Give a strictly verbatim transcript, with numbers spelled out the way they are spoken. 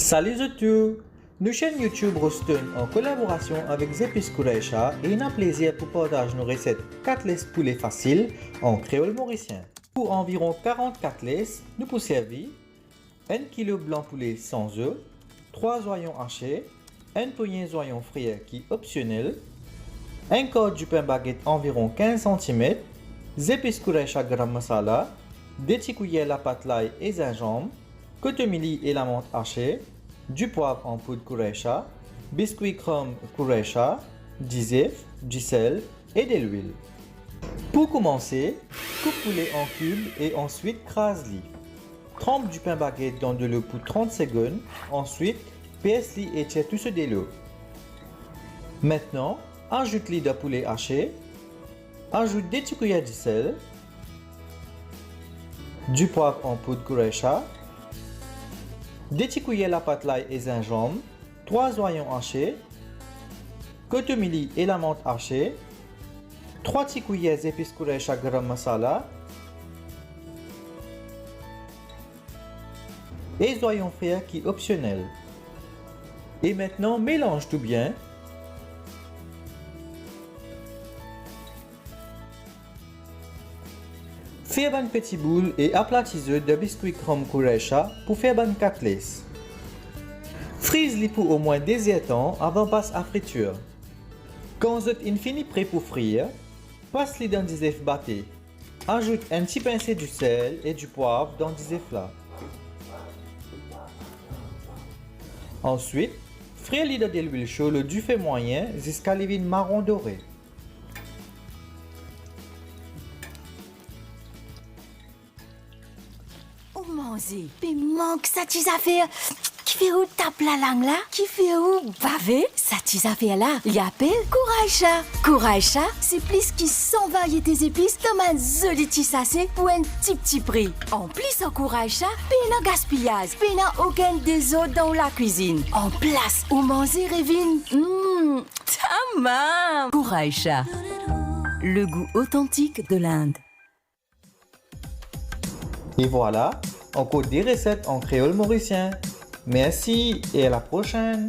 Salut zot tou! Nou chaîne YouTube Roston an kolaborasion avek Zepis Kouraysha e ena plezir pou partaz nou reset katles poule fasil an kreol morisien. Pou anviron karant katles, nou pou servi enn kilo blan poule san zo, trwa zwayon ase, enn pognie zwayon frir ki opsionel, enn kar dipin baget anviron kinz santimet, zepis Kouraysha garam masala, de ti kouyer lapat lay e zinzanm, kotomili e lamant ase, dipwav an poud Kouraysha, biskwi krom Kouraysha, dizef, disel e delwil. Pou koumanse, koup poule an kib e answit kraz li. Tranp dipin baget dan delo pou trant segonn, answit pers li e tir tou so delo. Aster, azout li dan poule ase, azout de ti kouyer disel, dipwav an poud Kouraysha, de ti kouyer lapat lay e zinzanm, trwa zwayon ase, kotomili e lamant ase, trwa ti kouyer zepis Kouraysha garam masala e zwayon frir ki opsionel. E aster, melanz tou bien. Fer bann peti boul e aplati zot dan biskwi krom Kouraysha pou fer bann katles. Friz li pou omwin de zertan avan pas a fritir. Kan zot inn fini pre pou frir, pas li dan dizef bate. Azout enn ti pinse disel e dipwav dan dizef la. Answit, frir li dan delwil so lor dife mwayin ziska li vinn maron dore. Ou manze, pe mank sa ti zafer ki fer ou tap lalang la, ki fer ou bave. Sa ti zafer la, li apel Kouraysha. Kouraysha, se plis ki san variete zepis dan bann zoli ti sase pou enn tipti pri. Anplis ar Kouraysha, pena gaspiyaz, pena okenn dezord dan ou lakwizinn. Anplas, ou manze revinn, mm, tamam! Kouraysha, le goût authentique de l'Inde. E vwala, ankor de reset an kreol morisien. Mersi e a la prosenn!